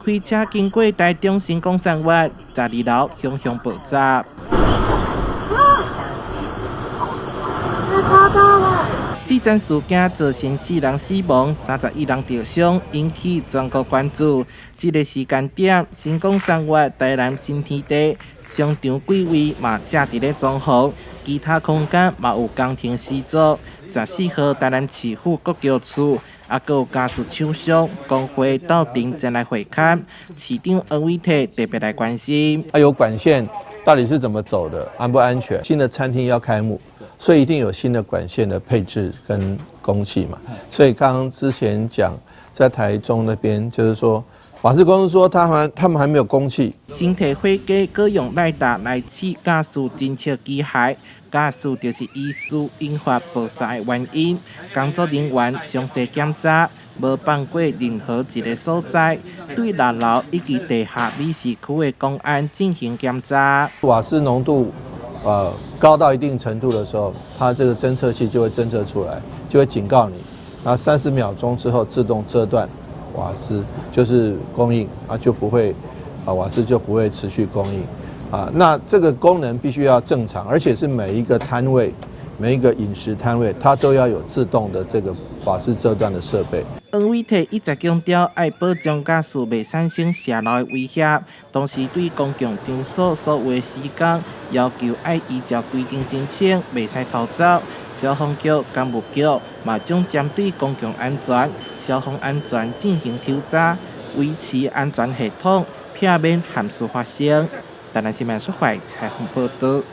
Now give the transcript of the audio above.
開車經過台中新港三越12樓，熊熊爆炸。太誇張了！這樁事件造成四人死亡，31人著傷，引起全國關注。這个時間點，新港三越台南新天地商場櫃位嘛正佇咧裝潢，其他空間嘛有工程施作。14號台南市府國僑處，猶閣有家私廠商工會鬥陣前來會勘，市長黃偉哲特別來關心。它有管線到底是怎麼走的，安不安全？新的餐廳要開幕，所以一定有新的管線的配置跟供氣嘛。所以剛剛之前講在台中那邊，就是說瓦斯公司說他們還沒有供氣。先提火雞，閣用雷達來試瓦斯偵測機械，瓦斯就是疑似引發爆炸的原因。工作人員詳細檢查，無放過任何一个所在，對六樓以及地下美食區的公安進行檢查。瓦斯濃度高到一定程度的時候，它這個偵測器就會偵測出來，就會警告你。然後30秒鐘之後自動遮斷瓦斯，就是供應啊，就不會啊，瓦斯就不會持續供應啊。那這個功能必須要正常，而且是每一個攤位、每一個飲食攤位，它都要有自動的這個瓦斯遮斷的設備。黃偉哲一再強調，愛保障瓦斯袂產生洩漏的威脅，同時對公共場所所有的施工要求愛依照規定申請，袂使偷走。消防局、工務局嘛將針對公共安全、消防安全進行抽查，維持安全系統，避免憾事發生。台南新聞出發採訪報導。